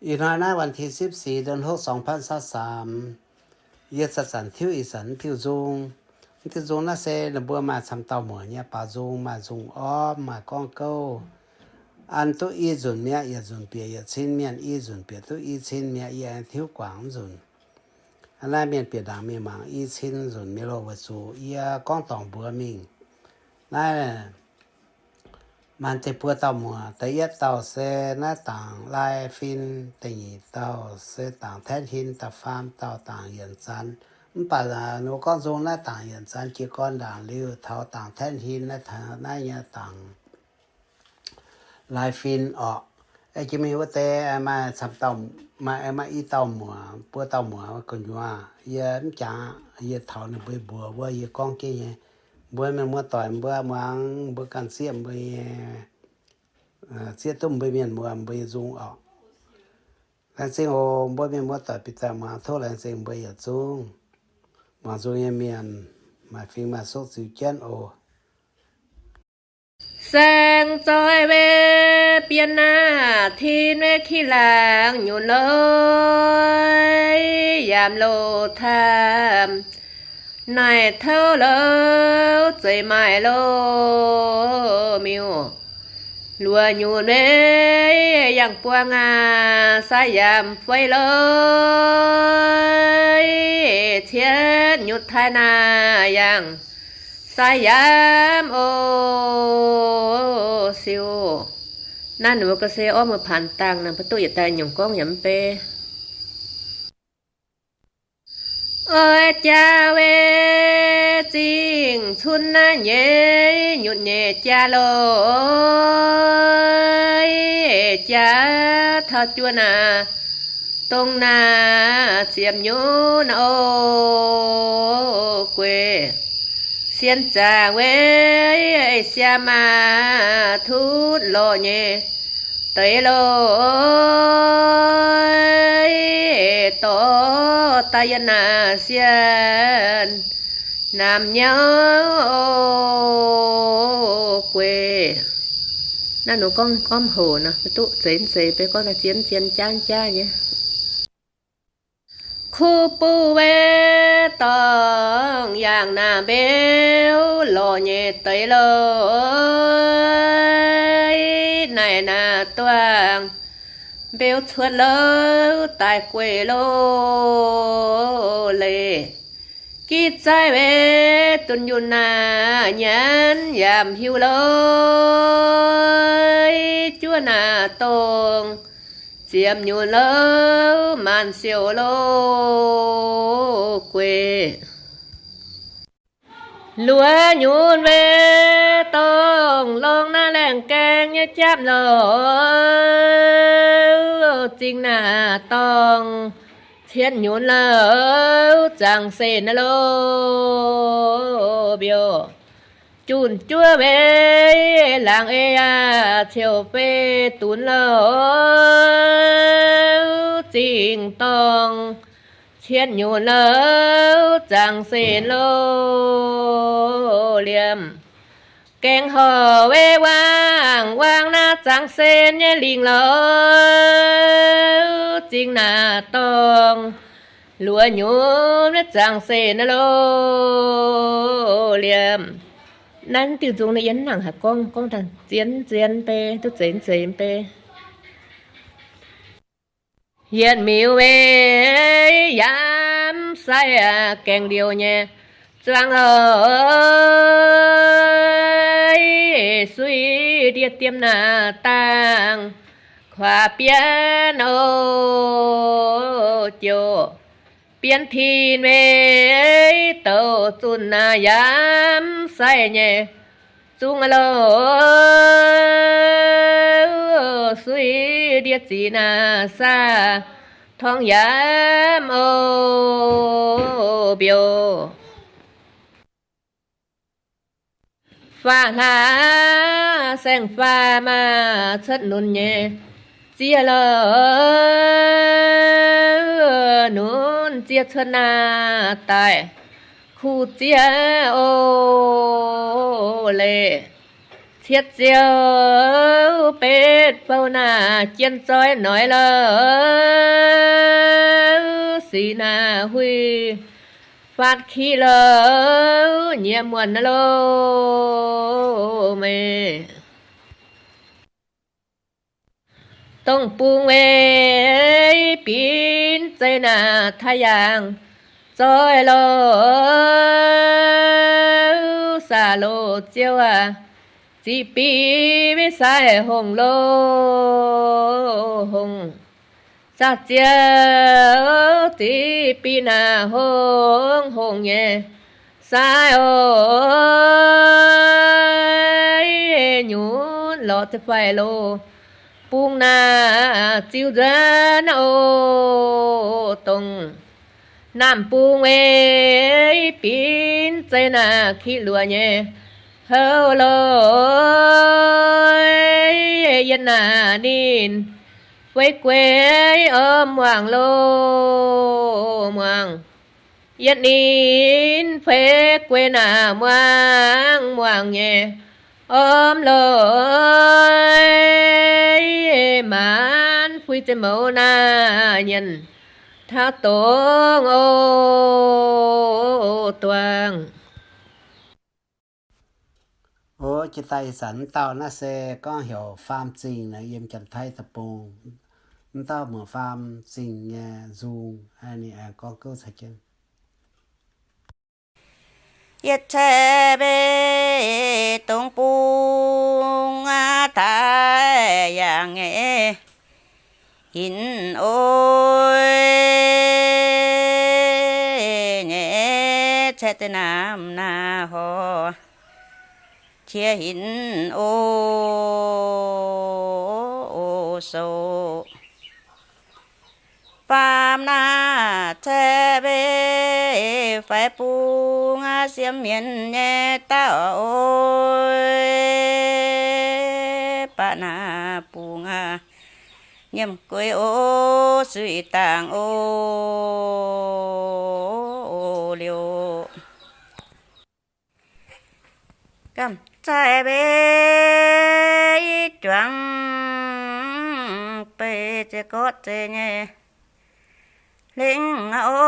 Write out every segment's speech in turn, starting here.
Ih hnoi naaiv วันที่สิบสี่ เดือนหก สองพันสามสิบสาม, yie zanc-zanc tiuv ih zanc mv diuh nzung. Mv diuh nzung naaiv se ninh mbuo maaih camv dauh muoc nyei baaux nzung, maaih nzung orv, maaih gorngv gouv. An duqv i nzunc mi'aqv, yietc nzunc bieqc yietc cin mienh, i nzunc bieqc duqv i cin mi'aqv, yie aengx tiuv guangc mv nzunc. Naaiv mienh bieqc ndaangc mingh mangc i cin nzunc mienh loh weic zuqc yie gorngv dorngc mbuox mingh. Naaiv maaih deix buo dauh muoc, da'yietv dauh se naaiv dangc lai fin, da'nyeic dauh se dangc แท่นหิน, da'faam dauh dangc yienc zanx. Mv baac ninh gorngv nzung naaiv dangc yienc zanx jiez gorn ndaangc liuz, taux dangc แท่นหิน naaiv, naaiv nyei dangc lai fin orqc. Jiex mingh wuov deix maaih camv dauh, maaih, maaih i dauh muoc, buo dauh muoc gu'nyuoz. Yie mv jangx, yie taux ninh mbuo mbuox wuov, yie gorngv jienv nyei. Mbuo mienh muoz-doic mbuo muangx, mbuo ganh zieqv mbuo nyei, zieqv duqv mbuo mienh muoz mbuo nyei nzung orqc. Laengz zingh oc. Mbuo mienh muoz-doic bieqc daaih muangx, tov laengz zingh mbuo yietc zungv muangx nzung nyei mienh, maaih fingx maaih suqv ziux jienv oc. Saeng zoih weic bienh naah, tin weic ki laangz nyunc loi, yaac loz taamh naaic touv louv zeiz maaih loz miuc. Luoqc nyunc weic yangh buang aac, sai yaac fei loi, cietv nyutc taaih naaic yangh sai yaac oc siou. Naaiv ninh mbuo ga'sie orv muoz paanx dangh, naaiv mbuo duqv yietc daaih nyungc gorngv yaac mv bei. Oix jaax weic zingh cunv naaiv nyei nyutc nyeic jaax loi, jaax taux juov naaic dongh naaic ziepc nyutc oc gueic. Sien zaangc weic siaa maah tutv lorh nyei deix loi, dorh daaih yiem naaic sien naamh nyauv oc gueic. Naaiv ninh gorngv gormv hoc nor, maiv duqv zeiz mv zeiz, beiv gorngv naaiv zien zien jaav jaav nyei. Kuv buv weic dorngh yangh naaic mbeux lorh nyei deix loi, naaic naaic duangh mbeux cuotv louv daaih gueic lo leiz. Gitv zaih weic dunh yunh naaic nyanc yaac mv hiuv loi, juov naaic dongh ziepc nyunc louv maanc siouc lo gueic. Luoqc nyunc weic dorngh lorngh naaiv laengh gaeng nyei japv lorh, zingh naaic dorngh cietv nyunc louv zaangc senx lo mbiouh. Junh juov weic laangz ei aac, ciouv fei dunx lorh, zingh dorngh cietv nyunc louv zaangc senx lo liemh. Gaeng horc weic wangh wangh naaiv zaangc senx nyei lingc lorh, zingh naaic dorngh luoqc nyunc zaangc senx lo liemh. Naaiv diuh nzung naaiv yie mv nangc haaix gorngv, gorngv dangh zien zien bei, duqv zeiz zeiz bei. Yietc miuc weic yaac mv sai gaengh liouc nyei zuangx lorh, suiv ndie-diem naaic dangh kuax bienv oc jouh. Bienv tin weic douc zunh naaic yaac mv sai nyei zungv lorh, suiv ndie-zic naaic saah torngv yaac mv oc mbiouh. Faah hlaax saeng-faah maaih cuotv nunc nyei ziex lorh, nunc ziex cuotv naaic daaih kuh ziex oc leiz. Hietv ziouc betv fou naaic jien zoi noic lou, sic naaic huih faatv kiv lou, nyiex muonc loh meih. Dongh bung weic binv zeiv naaic taaih yaangh zoi lou, saax loh ziouv aac, ziqc bic maiv sai hongh loh hongh. Saax ziouv ziqc bic naaic hongh hongh nyei sai oc. Nyunc lorz ziouc faix loh bung naaic ziux nzuonx oc. Dongh naamh bung weic binv zeiv naaic kiv luoqc nyei houv loh, yiem naaic ninh feix gueix orm muangx loh muangx. Yiem ninh feix gueix naaic muangx muangx nyei orm loh, maanc fui ziouc mouz naaic nyienc taux dongh oc duangh. Ov, jiex daaih ih zanc m'dauh naaiv se gorngv heuc Faam Zingh naaic, yiem Janx-Taiv deic-bung. M'dauh muoc Faam Zingh nyei nzung, ninh aengx gorngv gouv caux jienv. Yietc caeqv mbeix dongh bung taaih yaangh nyei hinv oc, nyei caeqv deix naamh naaiv horc qiex hinv oc, oc sou. Faam naaiv caeqv mbeix faix bung aac, siemv mienh nyei dauh oc, baac naaiv bung aac, nyiemc gueix oc, suiv dangh oc, liuz gamh zaih mbeix juangc beiv ziouc gorqv zeiz nyei lengc oc,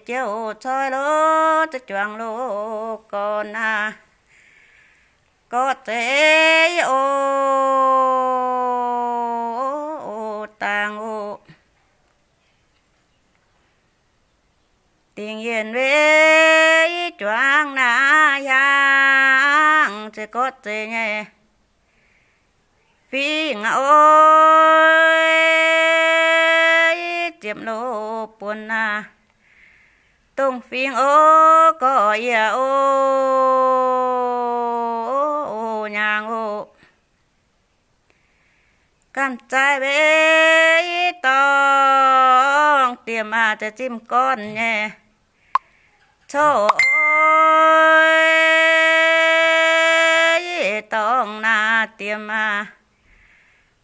jiex oc, coi loh za'juangc loh gorn aac, gorqv zeiz oc, dangh oc. Dingc yienh mbeix juangc naaiv hiaangx ziouc gorqv zeiz nyei fingx oc, ziepc loh buonc aac, dongh fingx oc, gorqv yie oc, nyaangx oc. Gamh zaih mbeix dorngh diemh aac, ziouc zimh gorn nyei coqv oc, dorngh naaiv diemh aac,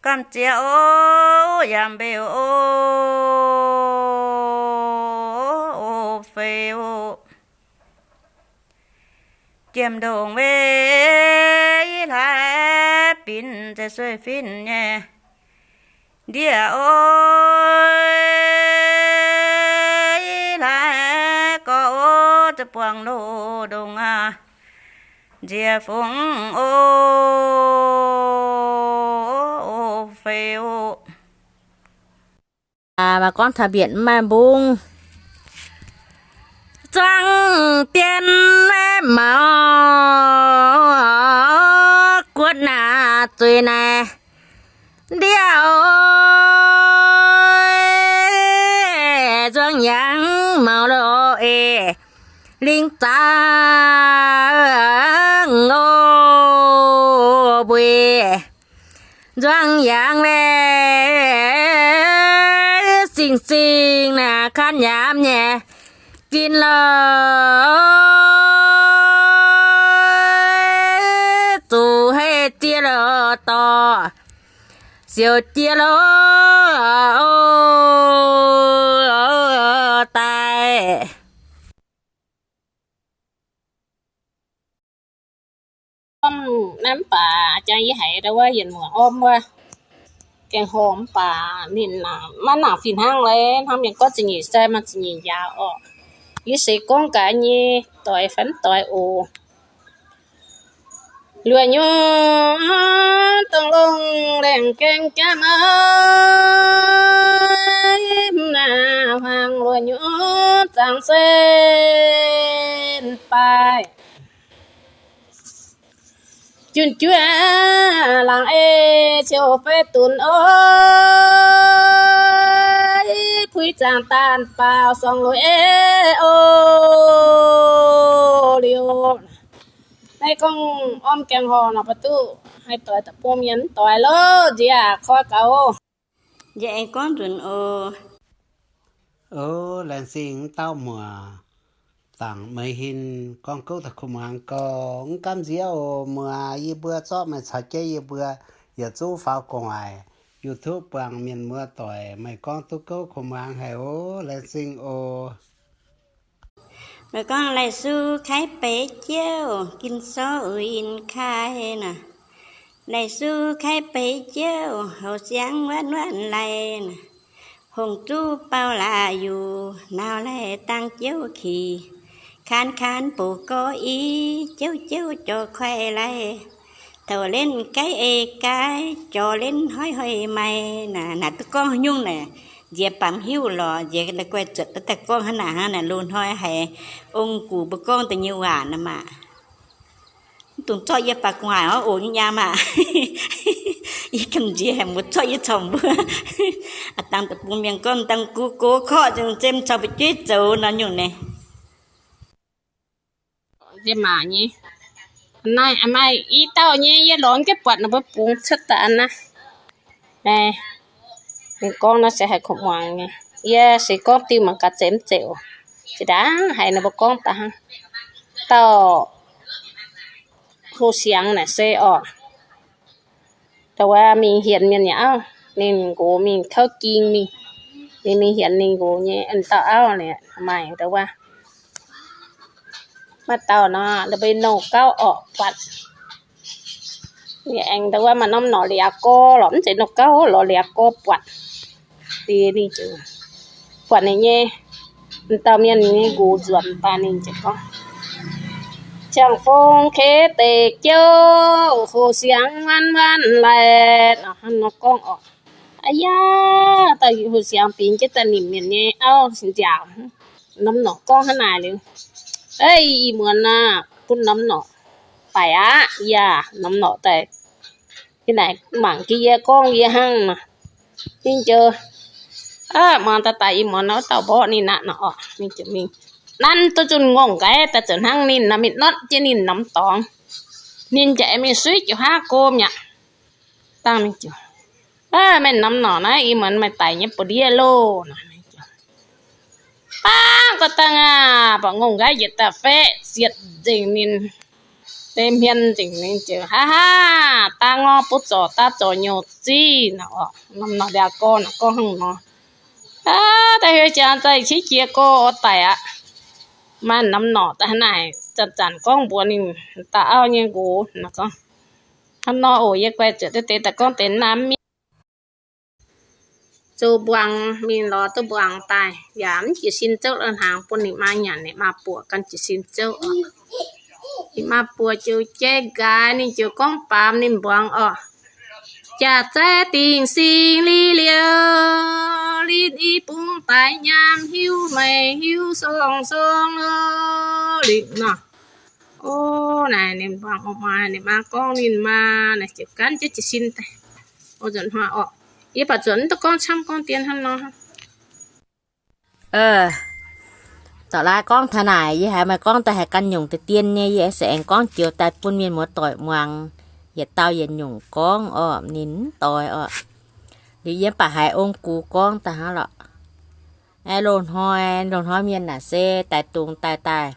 gamh ziex oc, yaac mbeux oc, feix oc. Jiem ndongc mbeix hlaax binc ziouc sueih fitv nyei ndiev oc, hlaax gorx oc, ziouc buangh loh ndongc aac, nziex fungx oc, feix oc. Maaih gorngv taux mbienc mv maaih mbungv. Zuangx dien maiv maux guotv naaic zuiz naaic ndiev oc, nzuangx yangh maux loh eix lingh zaangc oc, mbueiz nzuangx yangh laeh, sing-sing naaic kan nyaamv nyei gin loh, zuqc hei jiex loh dorh, siouc jiex loh daaih. Naaiv mv baac jangx yie haiz ndau wuov yietc muoz orm wuov gaengh horh mv baac ninh maiv nangc fih hnangv leiz hnangv mienh gorngv ziepc nyeic sai maaih ziepc nyeic njaaux orqc. Yie se gorngv gaax nyei doix fai mv doix oc. Luoqc nyuoz dongh longh laengz gaeng jaav maiv, mv naaic huaang luoqc nyuoz zaangc sen baaih. Junh juov laangz ei ciouv fai dunx oix, puix zaangc daanh baaux sorng loz ei o liuz. Naaiv gorngv orm gaengh horh nor, ba'duqv haih doix da'bung mienh mv doix loh, nziex koi gaux. Nziex aengx gorngv nzunc oc. O, laengz zingh mv dauh muoz, zaangc meih hin gorngv gouv daaih kuv muangx gau. Mv gaamv nziex oc muoz, yie mbuo zorqv meih caux jienv yie mbuo yietc zungv faaux gu'nguaaic YouTube buangh mienh muoz doic, meih gorngv duqv gouv kuv muangx haic oc. Laengz zingh oc. Meih gorngv, Lai-Su kaiv beiv jiouv, gin sorv uix in kai naaic. Lai-Su kaiv beiv jiouv, houx siangx wuonv wuonv lai naaic. Hongh zuv bauh laac yuc, nauz laih dangh jiouv kih. Kaan kaan bouc gorx i, jiouv jiouv jorx kuaih lai. Douc lenv gaiv ei gaaix, jorx lenv hoiv hoiv maih naaic. Naaic duqv gorngv haaix nyungc naaic, nziex baac mv hiuv lorqc. Nziex guai zuotc daaih gorngv hnangv naaic hnangv naaic, loz-hnoi haiz ong-gux mbuo gorngv deix nyei waac naaic maah. Mv dungx zorqv yie faaux gu'nguaaic orv oc, nyei nyaam aah. Yie gamh nziex haic, mbuo zorqv yie caux mbuo a'dangh deic-bung mienh gorngv dangh gu gox korqv zem caux fu'jueiv zoux nor nyungc naaic. Yie maac nyei, naaiv maaih i dauh nyei, yie lorz jienv buatc ninh mbuo bungx cuotv daaih naaiv. Ninh gorngv naaiv se haih kuv muangx nyei. Yie se gorngv diuh mangc gaax zeiz mv zeiz oc. Zinh ndaangc haiz ninh mbuo gorngv daaih hnangv. Dauh Hlo Siangx naaic se orqc, da'wuov mingh hienx mienh nyei auv, ninh nqox mingh kauv ging mingh, ninh mingh hienx ninh nqox nyei dauh auv, maaih da'wuov, maaih dauh nor, ninh mbuo nongh gauv orqc, buatc ninh aengx da'wuov maaih norm norqc liaaux gorx lorqc, mv zeiz nongh gauv lorqc, liaaux gorx buatc. Liuz ninh ziouc buatc ninh nyei, dauh mienh nyei nqox nzuonx daaih, ninh ziouc gorngv, Ziangh fong kei deic jouv, Hlo Siangx waanv waanv laih, nor hnangv nor gorngv orqc. Aa yaa, dauh Hlo Siangx bingx jienv daaih nimc mienh nyei auv nziaauc, norm norqc gorngv hnangv naaic liuz, Ei, ih muonz aah, bun norm norqc daic aqv. Yaac norm norqc daaih, yie naaic mangc jienv yie gorngv yie hnangv nor. Ninh ziouc, aa, muangx daaih daic ih muonz nor, wuov dauh mborqv ninh aqv nor orqc. Ninh ziouc mingh nanv duqv zunh ngongh nqaiv daaih zoux hnangv ninh nor, mingh notv jienv ninh norm dorngx. Ninh ziouc aengx mingh suiv jiu haav go mi'aqv. Dangh ninh ziouc, aa, meih norm norqc naaiv ih muonz meih daic nyei buoz-ndiev loh. Bangv ga'dangh aac, mborqv ngongh nqaiv yietc daaih faeqv sietv nzengc ninh, deix hmien nzengc ninh ziouc, Haa haa, dangh orv butv zorc daav zorc nyouc ziqv nor orqc. Norm norqc liaaux gorx nor gorngv hnangv nor. Aa, da'heux jangx za'gengh qiex jiez gorx oix daic aqv. Maaih norm norqc daaih hnangv naaic zanc-zanc gorngv mbuox ninh dauh auv nyei nqox nor gorngv, Hnangv nor oc, yie guai zuotc deix daaih gorngv deix naaiv mienh zoux mbuangz mingh lorz duqv mbuangz daaih, yaac mv jiez sin zouv lo hnaangx bun ninh maa nyanc, ninh maa buoqc gan jiez sin zouv oc. Ninh maa buoqc ziouc jai nqaaix, ninh ziouc gorngv baamz ninh mbuangz oc. Jaax zaiv dingc sing li liouh, linh i bung daaih nyaam hiuv meic hiuv sorng-sorng loh, linh nor. O, naaic ninh mbuangz oc, maaih ninh maa gorngv ninh maa naaic ziouc gan jienv jiez sin daaih. O, nzunc hnoi orqc, yie baac nzunc mv duqv gorngv camv gorngv dien hnangv nor. Dorc laaix gorngv taux naaic, yie haiz meih gorngv daaih haiz gan nyungc deix dien nyei, yie se aengx gorngv joux daaih bun mienh muoz doic muangx, yietc dauh yietc nyungc gorngv orqc, ninh mv doix orqc. Liuz yie mv baac haiz ong-gux gorngv daaih hnangv lorqc. Aeqv, loz-hnoi, loz-hnoi mienh naaic se daaih dungz daaih daaih,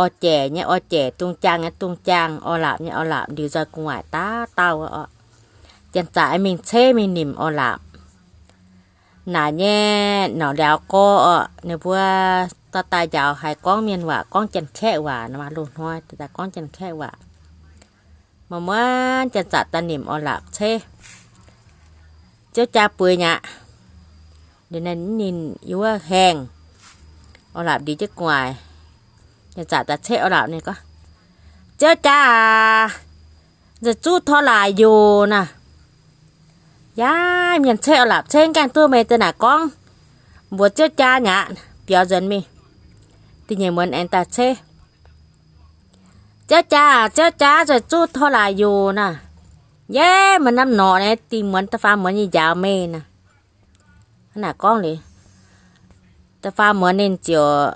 orv jaic nyei orv jaic, dungz jaang nyei dungz jaang, orv laapc nyei orv laapc, liuz nzoih gu'nguaaic dauh dauh orqc. Janx-zaqc mingh ceiv mingh nimc orv laapc. Naaic nyei norqc liaaux gorx orqc, ninh mbuo dorh daaih njaaux haiz gorngv mienh waac, gorngv Janx-Kaeqv waac nor, loz-hnoi daaih gorngv Janx-Kaeqv waac. Muonz-muonz janx-zaqc daaih nimc orv-laapc ceiv. Ziouv jaa bueix nyei aqv. Ninh yiem wuov haengh, orv-laapc ndiev jienv gu'nguaaic. Janx-zaqc daaih ceiv orv-laapc ninh gorngv, Ziouv jaa aac, nziex zuqv tor laac yoc naaic. Yaac mienh ceiv orv-laapc ceiv gaengh duqv meih daaih naaic gorngv mbuox ziouv jaa nyei aqv. Biaux nzuonx mingh, da'nyeic muonz aengx daaih ceiv. Ziouv jaa aac, ziouv jaa, nziex zuqv tor laac yoc naaic. Yaac maaih norm norqc naaiv, da'faam muonz, da'faam muonz nyei njaaux meih naaic. Hnangv naaic gorngv liuz, da'faam muonz ninh ziouc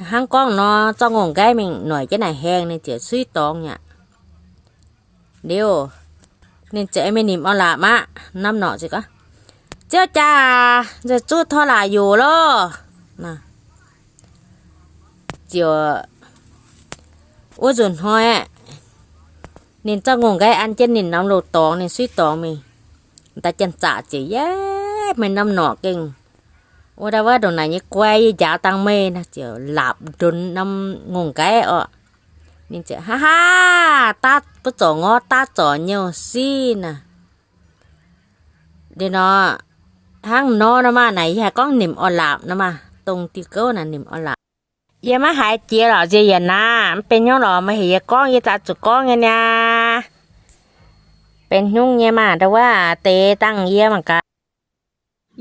hnangv gorngv nor, zorqv ngongh nqaiv mingh noic jienv naaic haengh, ninh ziouc suiv dorngx nyei aqv. Liuz, ninh ziouc mingh nimc orv-laapc aqv. Norm norqc ziouc gorngv, Ziouv jaa aac, nziex zuqv tor laac yoc loh. Ziouc wuov nzunc hnoi, ninh zorqv ngongh nqaiv an jienv ninh norm loz-dorngx, ninh suiv dorngx mingh. Daaih janx-zaqc ziouc, Yaac maaih norm norqc gengh wuov ndau wuov ndongc naaic nyei guai yie njaaux dangh meih naaic. Ziouc laapc ndonx norm ngongh nqaiv orqc. Ninh ziouc, Haa haa, daav butv zorc ngorv daav zorc nyouh siv naaic. Liuz nor, hnangv nor nor maah, naaic yie haiz gorngv nimc orv-laapc nor maah, dongh diuh gouv naaic nimc orv-laapc. Yie maiv haiz jiex lorqc, nziex yietc naaic mv benx hnyouv lorqc, meih heuc yie gorngv yie za'gengh zuqc gorngv nyei niaa. Benx hnyouv nyei maah, ndau wuov deix dangh yie mangc gaax.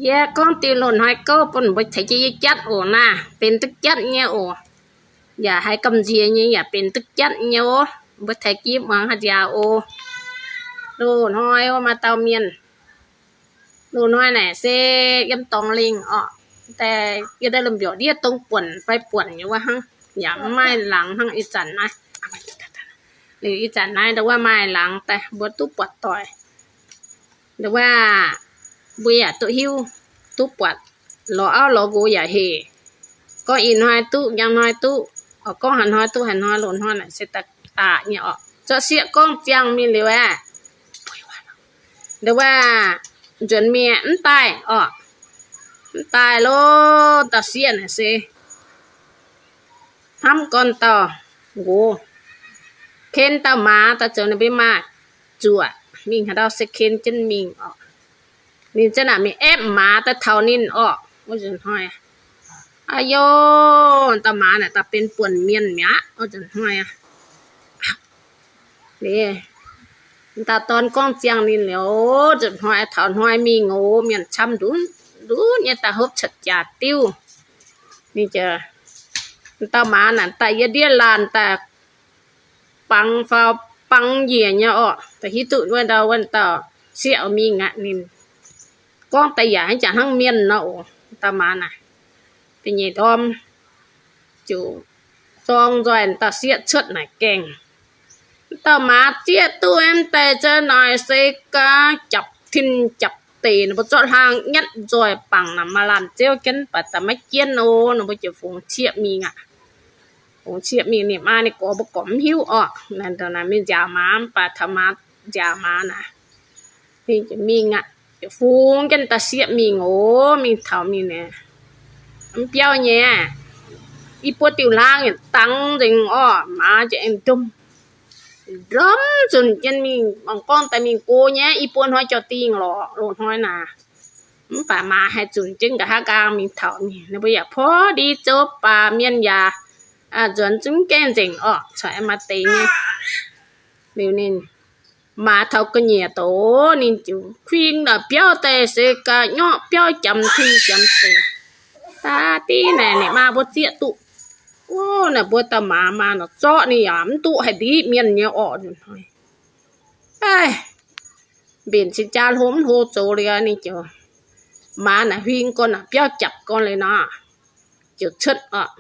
Yie gorngv diuh loz-hnoi gouv bun mbuo ceix jienv yie jatv oc naaic, benx duqv jatv nyei oc. Yaac haiz gamh nziex nyei yaac benx duqv jatv nyei oc. Mbuo taux jienv muangx haaix nziaaux oc. Loz-hnoi maaih dauh mienh, loz-hnoi naaic se yiem dorngx lengh orqc, daaih yiem daaih lomh mbiorqc ndiev dongh buonc fai buonc nyei wuov hnangv, yaac mv maaih laangz hnangv ih zanc naaiv. Liuz ih zanc naaiv ndau wuov maaih laangz daaih mbuo duqv buatc doic. Ndau wuov mbuo yaac duqv hiuv, duqv buatc, lorz auv lorz nqox yaac hec. Gorngv ih hnoi duqv, njang hnoi duqv, gorngv haaix hnoi duqv haaix hnoi, loz-hnoi naaic se daaih daaih nyei orqc. Zorqv sieqv gorngv ziangh mingh liuz aeqv, ndau wuov nzuonx mienh mv daaih orqc. Mv daaih lov, dauh sieqv naaic se hnamv gorn dauh nqox, ken dauh maaz daaih zoux ninh mbuo maah, zuoqc mingh haaix ndau se ken jienv mingh orqc. Ninh ziouc naaic mingh aepv maaz daaih taux ninh orqc. Wuov nzunc hnoi, aa yo, dauh maaz naaic daaih benx buonc mienh mi'aqv. Wuov nzunc hnoi, dauh dorn gorngv ziangh ninh liuz, nzunc hnoi taux hnoi mingh oc, mienh camv ndutv ndutv nyei daaih hopv cuotv jaax diuv. Ninh ziouc, dauh maaz naaic daaih yiem ndiev laanh daaih bangc faaux bangc njiec nyei orqc, da'hiuv duqv wuov ndau wuov dauh sieqv mingh aqv. Ninh gorngv daaih yaac jangx hnangv mienh nor oc. Dauh maaz naaic, da'nyeic ndorm ziouc zorng nzoih dauh sieqv cuotv naaic gaengh. Dauh maaz zieqv duqv mv deix za'naaic se gaax japc tin japc deic, ninh mbuo zorqv hlang nyatv nzoih bangc naaic maaih laanh ziouv jienv, baac daaih maiv jienv oc. Ninh mbuo ziouc fungx cieqv mingh aqv. Fungx cieqv mingh, ninh maa ninh gorx mbuo gorqv mv hiuv orqc. Naaic mingh nziaaux maaz mv baac taux maaz nziaaux maaz naaic, ninh ziouc mingh aqv. Ziouc fungx jienv dauh sieqv mingh oc. Mingh taux mingh naaic, mv biauv nyei, i buo diuh hlang yietc dangx nzengc orqc. Maaz ziouc aengx ndom, ndom nzunc jienv mingh, mangc gorngv daaih mingh go nyei, i buo hnoi jauv-dingh lorqc, loz-hnoi naaic. Mv baac maaz haih zunc jienv nqa'haav nqaang mingh taux mingh. Ninh mbuo yaac porv ndie zouv baac mienh yaac nzuonx zungv gaengh nzengc orqc, corc maaih deix nyei. Liuz ninh maaz taux ga'nyiec doz, ninh ziouc kuing naaic biauv daaih se ga'nyorqv biauv jangx tin jangx deic. Da'div naaic ninh maa mbuo zieqv duqv. Ov, naaic mbuo dauh maaz maa nor zorqv ninh yaac mv duqv haaix ndiqv mienh nyei orqc. Mbenc cing jaa hlo mv hlo zoux liuz, ninh ziouc, maaz naaic huing gorn naaic biauv japc gorn liuz nor, ziouc cuotv orqc,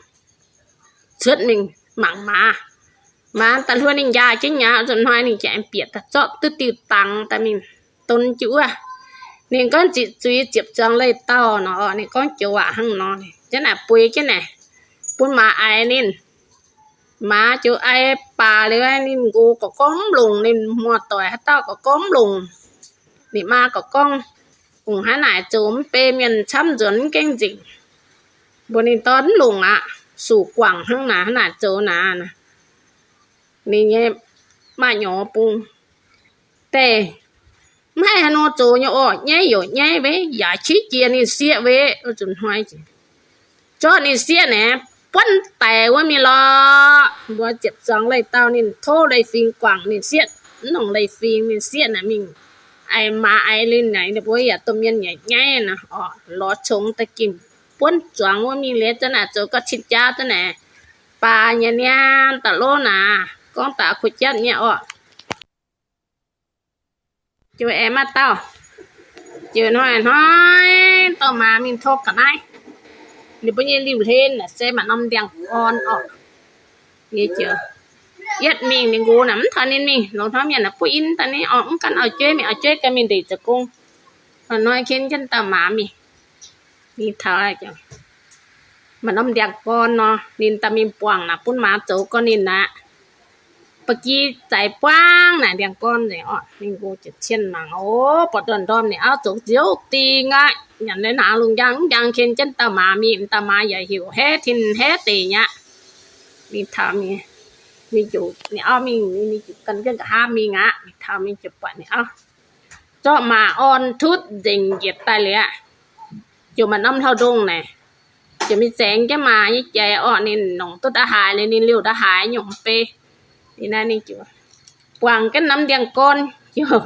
cuotv mingh mangc maaz. Maaz daaih hluo ninh njaaux jienv nyei, nzunc hnoi ninh ziouc aengx bieqc daaih zorqv duqv diuh dangx daaih mingh don jienv wuov. Ninh gorngv ziqc zuiz ziepc zuangx leih dauh nor, ninh gorngv joux waac hnangv nor, jienv naaic bueix jienv naaic bun maaz aiz ninh. Maaz ziouc aiz baac liuz, ninh nqox gorqv gorngv mv longc, ninh muoz-doic haaix dauh gorqv gorngv mv longc. Ninh maa gorqv gorngv, ungx hnangv naaic zoux mv bei mienh camv nzuonx mv gaengh nzengc. Mbuox ninh dorn mv longc aqv, suc guangc hnangv naaic, hnangv naaic zoux naaic. Ninh nyei maaih nyorx bung deix, mv haih haaix nor zoux nyei orqc, nyaiv youc nyaiv wei, yaac qiex jiez ninh sieqv wei, zuqc hnoi zorqv ninh sieqv naaic buonv daic wuov mingh lorqc. Mbuo ziepc zuangx leiz-dauh ninh tov leiz-fingx guangc ninh sieqv, mv nongc leiz-fingx ninh sieqv naaic mingh aiz maaz aiz linh naaic, ninh mbuo yaac domh mienh yaac nyaiv naaic orqc, lorz congx daaih gengh buonv zuangx wuov mingh liuz, zanc naaic zoux gauh cin-jaa zanc naaic, baac nyei niaa da'lov naaic gorngv daaih kuv jatv nyei orqc. Ziouc aengx maaih dauh, ziouc hnoi-hnoi dorh maaz mingh tov ga'naaiv. Ninh mbuo nyei liuh hlen naaic se maaih norm ndiangx-gorn orqc. Yietv mingh ninh nqox naaic mv taux ninh mingh, longc hnoi mienh naaic buov in daaih ninh orqc, mv gan auv-jueiv mingh, auv-jueiv gan mingh ndeic zoux gong. Hnoi-hnoi ken jienv dauh maaz mingh. Ninh taux maaih norm ndiangx-gorn nor, ninh daaih mingh buangh naaic bun maaz zoux gorn ninh aqv. Ba'gi zaaix buangv naaic ndiangx-gorn nzengc orqc. Ninh nqox ziouc cien mangc, o, buatc ndorm-ndorm ninh auv zoux nziouv dingh aqv. Nyanc naaiv naaic lungh njang njang ken jienv dauh maaz mingh, dauh maaz yaac heuc haeqv tin haeqv deix nyei aqv. Ninh taux mingh, ninh ziouc, ninh auv mingh, ninh ziouc gan jienv nqa'haav mingh aqv. Ninh taux mingh ziouc buatc ninh auv zorqv maaz orn tutv nzengc njiec daaih liuz aqv. Ziouc maaih norm hlauv-ndongh naaic, ziouc mingh zaengx jienv maaz nyei jaiz orqc. Ninh nongc duqv nda'haaix liuz, ninh liouh nda'haaix nyungc bei. Liuz naaiv ninh ziouc buangh jienv norm ndiangx-gorn, ziouc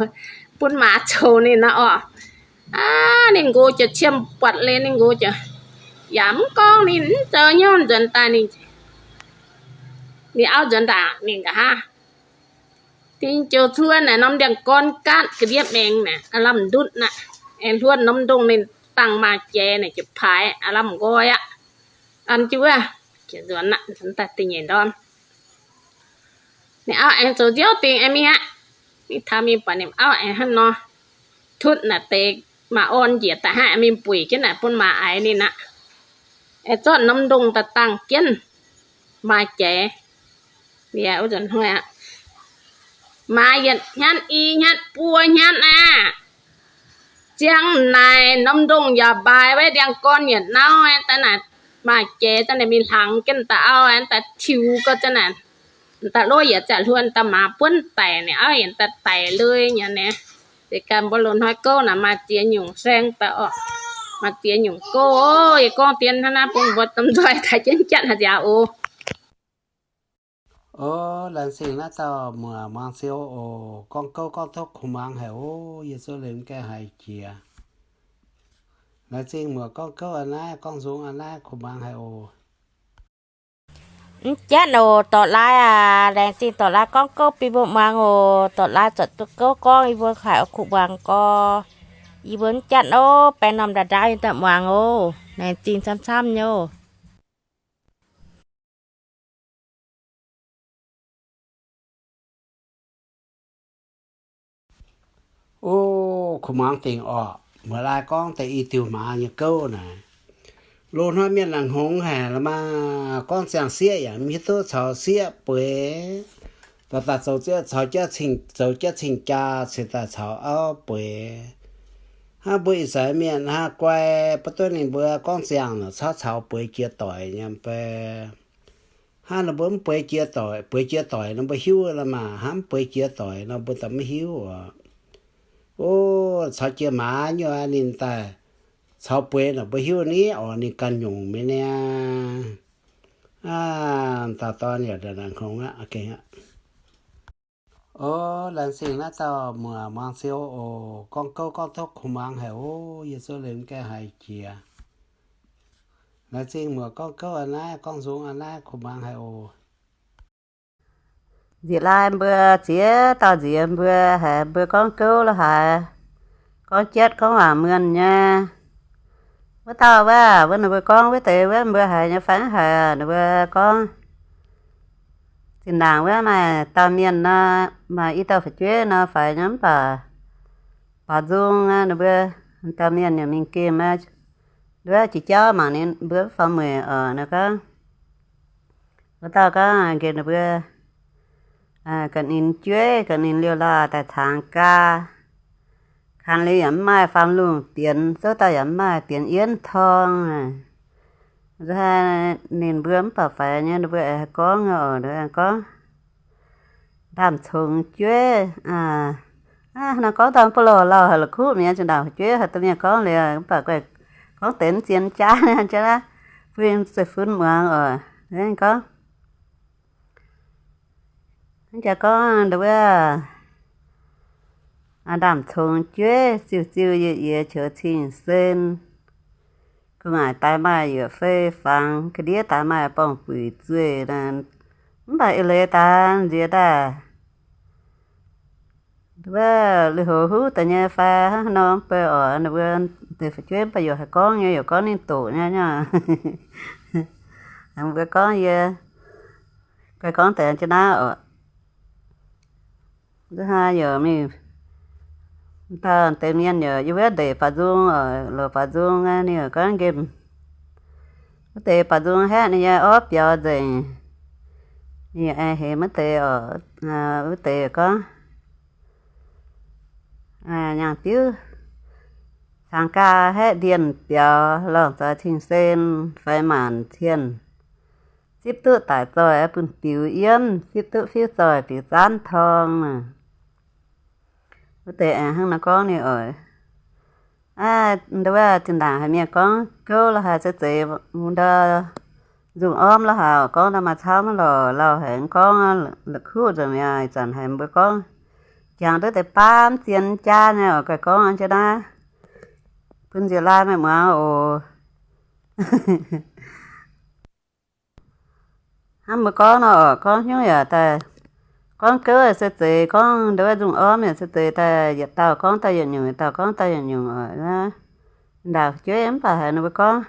bun maaz zoux ninh nor orqc. Aav, ninh nqox ziouc ciem buatc liuz, ninh nqox ziouc yaac mv gorngv ninh mv zoux hnyouv nzuonx daaih. Ninh, ninh auv nzuonx daaih mingh nqa'haav, dingc ziouc cuotv naaic norm ndiangx-gorn gaatv ga'ndiev maengx naaic, aav lamh ndutv naaic, aengx hluotv norm ndongh ninh dangh maaz jaiz naaic ziouc paaix aav lamh nqoi aqv. An jienv wuov, ziouc nzuonx aqv, nzuonx daaih da'nyeic ndorm. Ninh auv aengx zoux nziouv dingh aengx mingh aqv. Mingh taux mingh buatc ninh auv aengx hnangv nor, tutv naaic deix maaz orn njiec daaih hnangv, mingh buic jienv naaic bun maaz aiz ninh aqv. Aengx zorqv norm ndongh daaih dangh jienv maaz jaiz. Liuz wuov nzunc hnoi aqv, maaz yietc hnyatv i hnyatv buo hnyatv aqv. Ziang naaic norm ndongh yaac mbaaix waiv ndiangx-gorn yietc nauv, daaih naaic maaz jaiz zanc naaic mingh hlangx jienv daaih auv, daaih tiux gau zanc naaic. Daaih lov yietc zaqc hluo daaih maaz buonv daic, ninh auv yietc daaih daic lui nyei naaic. Deix ganh mbuo loz-hnoi gouv naaic maaih ziex nyungc saeng daaih orqc. Maaih ziex nyungc gouv oc. Yie gorngv dien hnangv naaiv bun mbuo domh nzoih daaih jienv jatv haaix nziaaux oc. O, laengz zingh naaiv dauh muoc muangx ziouv oc. Gorngv gouv gorngv tov kuh muangx haic oc. Yie zuov liuz mv gaengh haiz jiex. Laengz zingh muoc gorngv gouv a'naaiv, gorngv nzung a'naaiv, kuh muangx haic oc. Mv jatv oc, dorc laai aac. Laengz zingh dorc laai gorngv gouv bun mbuo muangx oc. Dorc laai zorc duqv gouv gorngv yie mbuo haiz oix kuh muangx gorx. Yie mbuo mv jatv oc, baeng norm ndaauv ndaauv yie daaih muangx oc. Laengz zingh camv-camv nyei oc. O, kuh muangx dingc orqc. Muoc laai gorngv deix i diuh hmaaz nyei gouv naaic. Loz-hnoi mienh laangc hngongx haic la'maah, gorngv ziangh sieqv yaac mv hiuv duqv caux sieqv bueix. Daaih daaih zoux, caux, zoux jaav cing-jaa cingx daaih caux auv bueix. Hnangv mbuo ih zanc mienh hnangv guai, baac duqv ninh mbuo gorngv ziangh naaic cauv caux bueix jiex doic nyei mv bei. Hnangv ninh mbuo mv bueix jiex doic, bueix jiex doic nor mbuo hiuv la'maah, hnangv mv bueix jiex doic nor mbuo daaih maiv hiuv oc. O, caux jiex maaz nyei ninh daaih caux bueix naaic mbuo hiuv ni oc, ninh ganh nyungc mi'aqv niaa. Aav, dauh dorn yaac laangc hngongx aqv. O, laengz zingh naaiv dauh muoc muangx ziouv oc. Gorngv gouv gorngv tov kuh muangx haic oc. Yie zuov liuz mv gaengh haiz jiex. Laengz zingh muoc gorngv gouv a'naaiv, gorngv nzung a'naaiv, kuh muangx haic oc. Nziex laai mbuo ziex dauh nziex mbuo haiz mbuo gorngv gouv lo haaix, gorngv jatv gorngv waac muonh nyei. Wuov dauh wuov, wuov ninh mbuo gorngv wuov deix wuov mbuo haiz nyei fai mv haiz, ninh mbuo gorngv zinh ndaangc wuov maaih dauh mienh nor, maaih i dauh fu'jueiv nor faix nyei mv baac baaux nzung, ninh mbuo dauh mienh yaac mingh gemh, nduov jiex jauv mangc ninh mbuo faaux mueic oc. Ninh gorngv, wuov dauh gorngv nqemh ninh mbuo ga'ninc jueiv, ga'ninc liouh laah daaih caangx gaa. Kangx liuz yaac mv maaih faam lungh bienx, zouv dauh yaac mv maaih bienx yienv torng. Ninh mbuo mv baac faix nyei, ninh mbuo aengx gorngv oc, gorngv, ndaamv-congx jueiv, Nor gorngv daaih mv buov loh lauh haic, la'kuqv mi'aqv. Zinh ndaangc fu'jueiv haaix duqv mienh gorngv liuz, mv baac gorngv deix mv zien jaav nyei, jaav naaiv, bun zueih fun muangx oc. Gorngv, hnangv jaax gorngv nduov, ndaamv-congx jueiv ziuh ziuh yie yie qoux cing-sen, gu'nguaaic daaih maaih yuoqc fei fangx, ga'ndiev daaih maaih borng-buic zueih. Mv baac eix leiz daaih nziex daaih wuov lui-houx huv deix nyei fai hnangv haaix nor mv bei oc. Ninh mbuo deix fu'jueiv mv baac yaac haih gorngv nyei, yaac gorngv ninh doqc nyei. Mbuo gorngv yie guai gorngv deix jienv naaiv oc. Nzunc haaix yaac mingh, dauh deix mienh yaac yie wuov ndeic baac nzung oc, loc baac nzung aqv, ninh yaac gorngv nqemh. Wuov deix baac nzung haeqv ninh nyei orv biaux nzengc. Ninh yaac aengx hemx wuov deix oc. Wuov deix gorngv, nyaangh diuv caangh gaax haeqv ndienh biaux, lorngh zoix cing-sen fai maanc cien, zipv duqv daic zoih bun biux yiemv, zipv duqv fiuv zoih biux zaanv torng. Wuov deix aengx hnangv nor gorngv ninh oc. Nduov, zinh ndaangc haiz mienh gorngv gouv la'haaix se zeiz, ndau nzungh ormv la'haaix gorngv ndau maaih camv lorqc, lauh haic gorngv la'kuqv nzengc mi'aqv. Ih zanc haiz mbuo gorngv jangx duqv deix baamv zien jaav nyei oc. Guai gorngv jienv naaiv bun nziouc laai meih muangx oc. Hnangv mbuo gorngv nor oc, gorngv hnyouv yaac daaih, gorngv gouv se zeiz, gorngv nduov nzungh ormv yaac se zeiz daaih, yietc dauh gorngv daaih yietc nyungc, yietc dauh gorngv daaih yietc nyungc oc. Ndaangc fu'jueiv mv baac haiz ninh mbuo gorngv,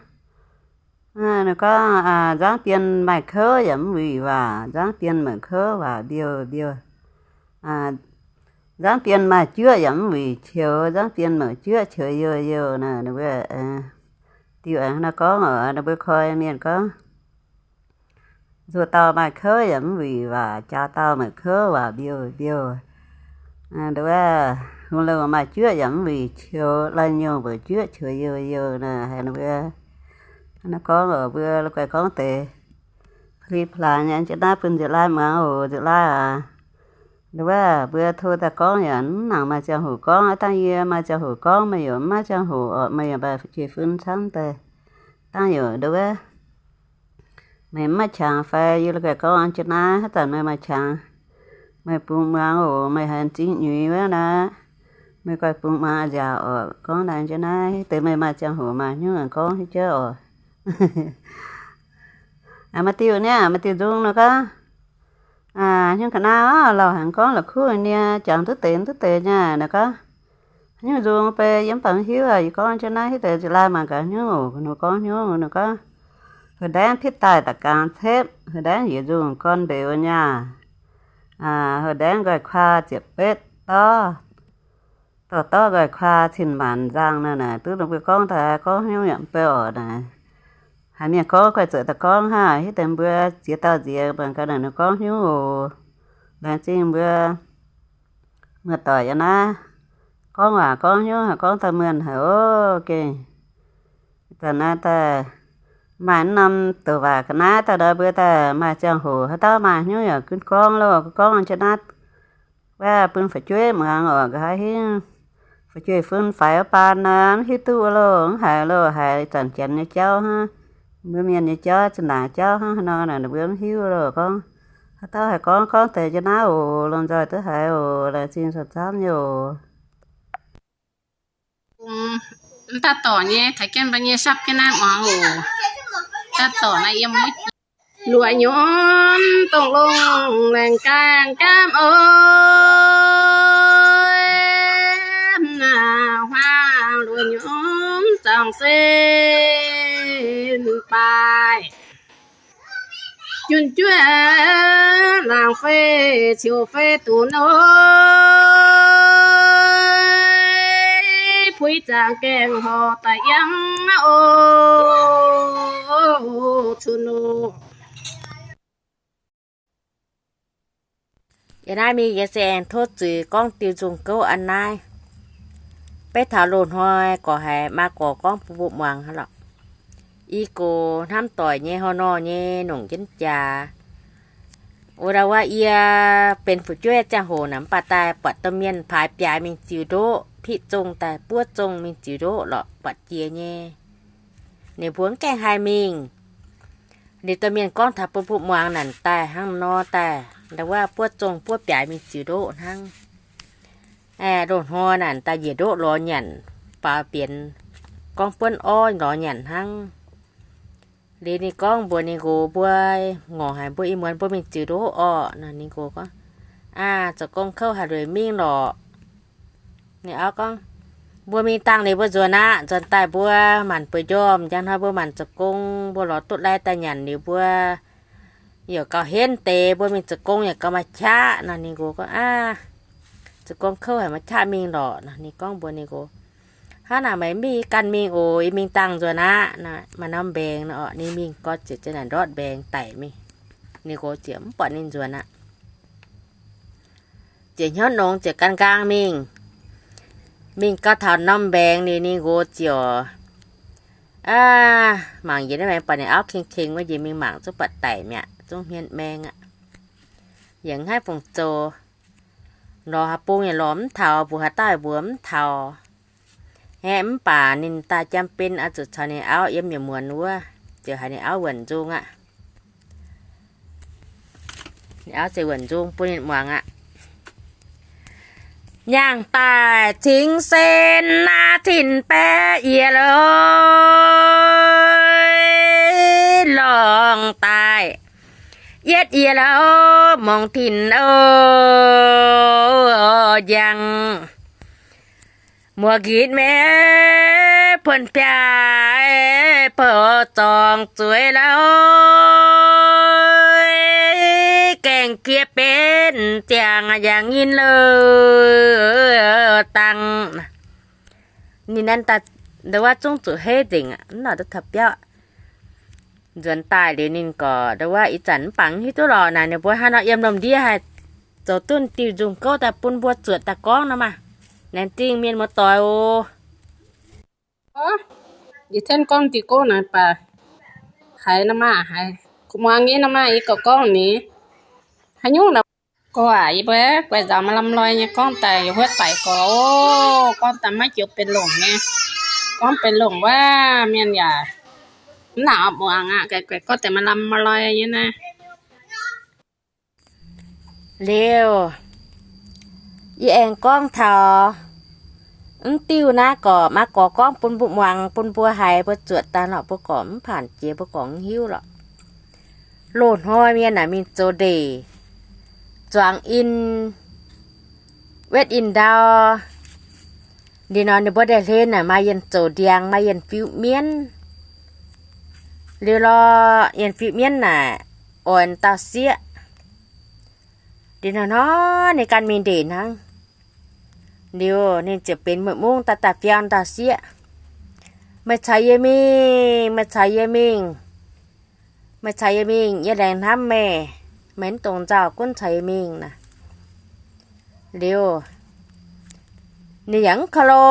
ninh gorngv, nzangv bien maaih kouv yaac mv wuic waac, nzangv bien meih kouv waac mbiouh mbiouh. Nzangv bien maaih juoqv yaac mv wuic qoux, nzangv bien meih juoqv qoux youh youh nor. Ninh mbuo diuh aengx nor gorngv oc, ninh mbuo koi mienh gorngv, nzuqc dauh maaih kouv yaac mv wuic waac, jaax dauh meih kouv waac mbiouh mbiouh. Nduov, hungh louh maaih juoqv yaac mv wuic qoux, lai nyungc mbuoqc juoqv qoux youh youh nor. Haiz ninh mbuo nor gorngv oc, mbuo la'guaih gorngv deix pli plaax nyei jienv naaiv bun nziouc laai muangx oc, nziouc laai aac. Nduov, mbuo tov daaih gorngv yaac mv nangc maaih ziangh hoc gorngv, dangh yie maaih ziangh hoc gorngv, meih yaac mv maaih ziangh hoc oc, meih yaac mbaih fu'jueiv fun camv daaih. Dangh yaac nduov, meih mv maaih qangx fai yie la'guaih gorngv jienv naaiv, haaix zanc meih maaih qangx, meih bungx muangx oc, meih haiz zingh nyuiz wuov naaiv, meih guaih bungx muangx a'nziaauc oc. Gorngv naaiv jienv naaiv, deix meih maaih ziangh hoc maaih hnyouv gorngv hiuv jauv oc. Maaih diuh niaa, maaih diuh nzung nor gorngv, hnyouv ga'naaiv lauh haic gorngv la'kuqv nie, jangx duqv deix duqv deix nyei nor gorngv, hnyouv nzung bei yie mv baac mv hiuv, yie gorngv jienv naaiv hiuv deix nziouc laai mangc gaax hnyouv oc. Ninh gorngv hnyouv nor gorngv, heuc ndaengv pitv daaih da'gaang cepv, heuc ndaengv yietc nzungh gorn mbeix wuov nyaah, heuc ndaengv nqoi kuaa ziepc betv dorv, dorh dorv nqoi kuaa cin-maanc nzang nor naaic, duqv ninh mbuo gorngv daaih gorngv hnyouv yaac mv bei oc naaic. Haiz mienh gorngv guaih zuqc daaih gorngv hnangv, hiuv deix mbuo ziex dauh nziex mangc gaax naaic ninh gorngv hnyouv oc. Laengz zingh mbuo muoz-doic yiem naaiv gorngv waac gorngv hnyouv haic, gorngv daaih muonh haic oc. Gengh zanc naaiv daaih maaih mv norm douc waac ga'naaiv daaih nor, mbuo daaih maaih ziangh hoc haaix dauh maaih hnyouv yaac gunv gorngv loh, gunv gorngv jienv naaiv wuov bun fu'jueiv muangx oc. Nqa'haav hingv fu'jueiv fun faix wuov baan nor, mv hiuv duqv loh, mv haiz loh, haiz zanc janx nyei jauv hnangv, mbuo mienh nyei jauv, zinh ndaangc jauv hnangv haaix nor naaic, ninh mbuo mv hiuv loh. Gorngv haaix dauh haih gorngv, gorngv deix jienv naaiv oc. Lomh nzoih duqv haiz oc. Laengz zingh camv-camv nyei oc. Daaih dorc nyei, taux jienv mbuo nyei sharp jienv naaiv muangx oc. Daaih dorc naaiv yiem luoqc nyorm dongh longh laengz gaengh gaamv oc. Huaang luoqc nyorm zangc sen baaih. Junh juov laangc fei ciouc fei dunx oc. Puix zaangc gaengh horc daaih yangh oc, cunx oc. Yie naaiv mingh yie se aengx tov zuiz gorngv diuh nzung gouv a'naaiv. Beiv taux loz-hnoi gorqv haiz maa gorx gorngv bun mbuo muangx hnangv lorqc. I gox hnamv doic nyei haaix nor nyei nongc jienv jaax, Wuov ndau wuov yie benx fu'jueiv ziangh hoc naaic, mv baac daaih buatc domh mienh paaix biaaix mingh ziux ndoqv, piqv zong daaih buov zong mingh ziux ndoqv lorqc, buatc jiex nyei. Ninh mbuo mv gaengh haih mingh. Liuz domh mienh gorngv taux bun mbuo muangx naaic daaih hnangv nor daaih, ndau wuov buov zong buov biaaix mingh ziux ndoqv hnangv. Loz-hnoi naaic daaih njiec ndoqv lorz nyanc, faaux bienx gorngv buonv orv lorz nyanc hnangv. Liuz ninh gorngv mbuox ninh nqox mbuo, ngorc haic mbuo ih muonz mbuo mingh ziux ndoqv orqc. Ninh nqox gorngv, aa, zoux gong kouv haaix lueic mingh lorqc. Ninh auv gorngv, mbuo mingh dangh liuz mbuo nzuonx aqv. Nzuonx daaih mbuo maanc bueix njormh, njang hnoi mbuo maanc zoux gong, mbuo lorz duqv lai daaih nyanc liuz mbuo yaac gauh henv deix, mbuo mingh zoux gong yaac gauh maaih qaqv nor. Ninh nqox gorngv, aa, zoux gong kouv haic maaih qaqv mingh lorqc nor. Ninh gorngv mbuox ninh nqox, hnangv naaic meih mv mingh, ganh mingh oc, yie mingh dangh nzuonx aqv. Maaih norm mbaengx nor, ninh mingh gorx ziouc za'naaic ndortv mbaengx daic mingh. Ninh nqox ziouc mv buatc ninh nzuonx aqv. Ziouc hnyouv nongx ziouc gan nqaang mingh. Mingh gau taux norm mbaengx liuz ninh nqox ziouc, aa, mangc njiec naaiv maengx buatc ninh auv keng-keng wuov njiec mingh mangc zungv buatc daic mi'aqv, zungv hmien maeng aqv. Yaac mv haih fungc zoux. Lorz haaix bung yaac lorz mv taux, mbuox haaix dauh yaac mbuox mv taux. Aeqv, mv baac ninh daaih jam-ben oix zuqc caux ninh auv yiem yietc muonz wuov, ziouc haiz ninh auv wuonc nzung aqv. Ninh auv ziouc wuonc nzung bun ninh muangx aqv. Nyaangh daaih cingx sen naaiv tin-baeqc yie lorz, lorngh daaih yietv yie lorz mongh tin-oc njang. Muoz-nqitv maiv puonx biaav, bouh zorngx zueiz lorz, gaengh jiex benx ziangh yangh nyinh lorz dangh. Ninh naaiv daaih ndau wuov zungv zuqc heiv nzengc aqv, mv nor duqv taux biauv. Nzuonx daaih liuz ninh gorqv ndau wuov ih zanc mv baac hiuv duqv lorqc naaic ninh mbuo hnangv nor yiem lomh ndiev haih zoux duqv diuh nzungh gouv daaih bun mbuo zuotc daaih gorngv nor maah. Laengz zingh mienh muoz-doic oc. Yie hnamv gorngv diuh gouv naaic baac haiz nor maah, haiz muangx nyei nor maah, yie gorqv gorngv ni. Haaix nyungc nor, gorx aac, yie mbuo guaix nzaaux maaih lamh loi nyei gorngv daaih yaac huotv daic gorx oc. Gorngv daaih maiv joux benx longc nyei. Gorngv benx longc wuov mienh yaac mv nangc oix muangx aqv. Guaix gorngv daaih maaih lamh maaih loi nyei naaiv. Liuz, yie aengx gorngv taux mv diuh naaiv gorqv, maa gorx gorngv bun mbuo muangx, bun mbuo haiz mbuo zuotc daaih lorqc, mbuo gorqv mv paanc jiex mbuo gorqv mv hiuv lorqc. Loz-hnoi mienh naaic mingh zoux ndeic, zuangx in, wetv in-ndau. Liuz nor ninh mbuo ndeic-hlen naaic maaih yienh zoux ndiangx, maaih yienh fiuv-mienv. Liuz lorqc, yienh fiuv-mienv naaic oix dauh sieqv. Liuz hnoi-hnoi ninh ganh mingh ndeic hnangv. Liuz ninh ziouc benx meih mungv daaih daaih fiau dauh sieqv. Meih caux yie mingh, meih caux yie mingh, meih caux yie mingh, yie laengz hnamv meih. Meih mv dongh nzauh gunv caux yie mingh naaic. Liuz ninh yaac mv ka'lo,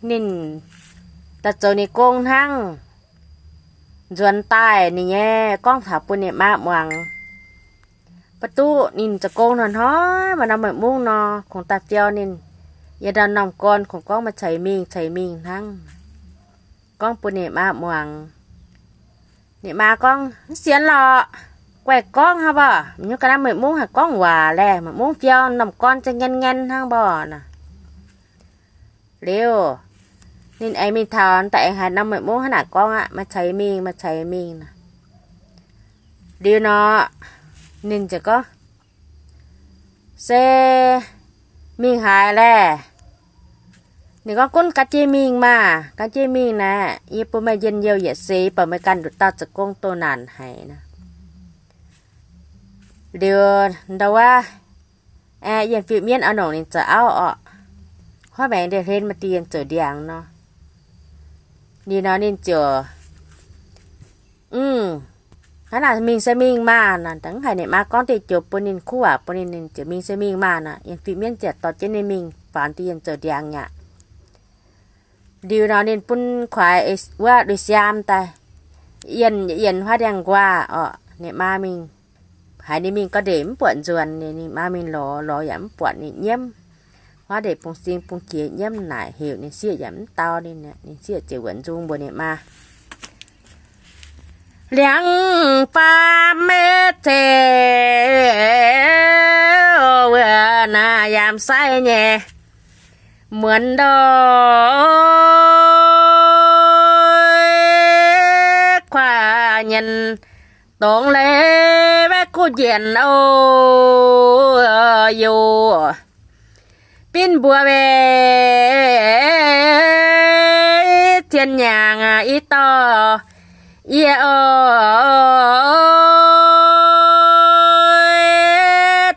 ninh daaih zoux ninh gong hnangv. Nzuonx daaih ninh nyei gorngv taux bun ninh maa muangx. Mv duqv ninh zoux gong hnoi-hnoi maaih norm meih mungv nor, kungx daaih fiau ninh yiem ndau norm gorn kungx gorngv meih caux yie mingh, caux yie mingh hnangv. Gorngv bun ninh maa muangx. Ninh maa gorngv, mv sienx lorqc. Guaih gorngv hnangv mbuo, nyungc ga'naaiv meih mungv haih gorngv waac laeh, meih mungv fiau norm gorn za'ngaen ngaen hnangv mbuo naaic. Liuz, ninh aengx mingh taux daaih aengx haiz norm meih mungv hnangv naaic gorngv aqv, meih caux yie mingh, meih caux yie mingh naaic. Liuz nor, ninh ziouc gorngv, se mingh haaix laeh? Ninh gorngv, gunv gan jienv mingh maah, gan jienv mingh naaic, yie bun meih njien-youh yietc seix, baac meih ganh nduqc dauh zoux gong doh naanc haic naaic. Liuz ndau wuov, yienh fiuv-mienv oix longc ninh zoux auv orqc. Huaav maengx ndeic-hlen maaih diuh yienh zoux ndiangx nor. Ninh nor ninh ziouc, hnangv naaic mingh se mingh maah nor, mv haiz ninh maa gorngv diuh joux bun ninh, kuv waac bun ninh, ninh ziouc mingh se mingh maah nor. Yienh fiuv-mienv ziouc dorh jienv ninh mingh faaux diuh yienh zoux ndiangx aqv. Liuz nor ninh bun kuaix wuov lui-siaam daaih, yienh, yienh huaav ndiangx-nquaah orqc, ninh maa mingh Haiz ninh mingh ga'ndeic mv buatc nzuonx, ninh maa mingh lorz, lorz yaac mv buatc ninh nyiemv. Huaav ndeic bung sing bung jiex nyiemv naaic, heuc ninh sieqv yaac mv dau ninh. Ninh sieqv ziouc wuonc nzung mbuox ninh maa, Liangv faam maiv zeiz wuov naaiv yaac sai nyei, muonz ndoih kuaaiv nyienx dongz leiz waeqv kuv njienc oc yoc. Binv mbuo weic zien nyaangc i dorh yie oix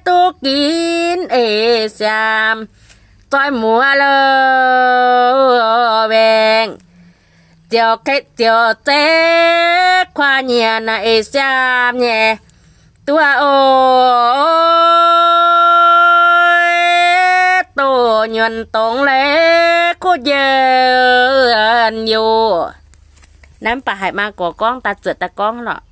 duqv ginv eix siaam zoih muoz lo waengc. Ziouc, ziouc zeiv kuaaiv nyienx eix siaam nyei duqv oix doqc nyuonh dongz leiz kuv njienc yoc. Naaiv mv baac haiz maa gorx gorngv daaih zuotc daaih gorngv lorqc.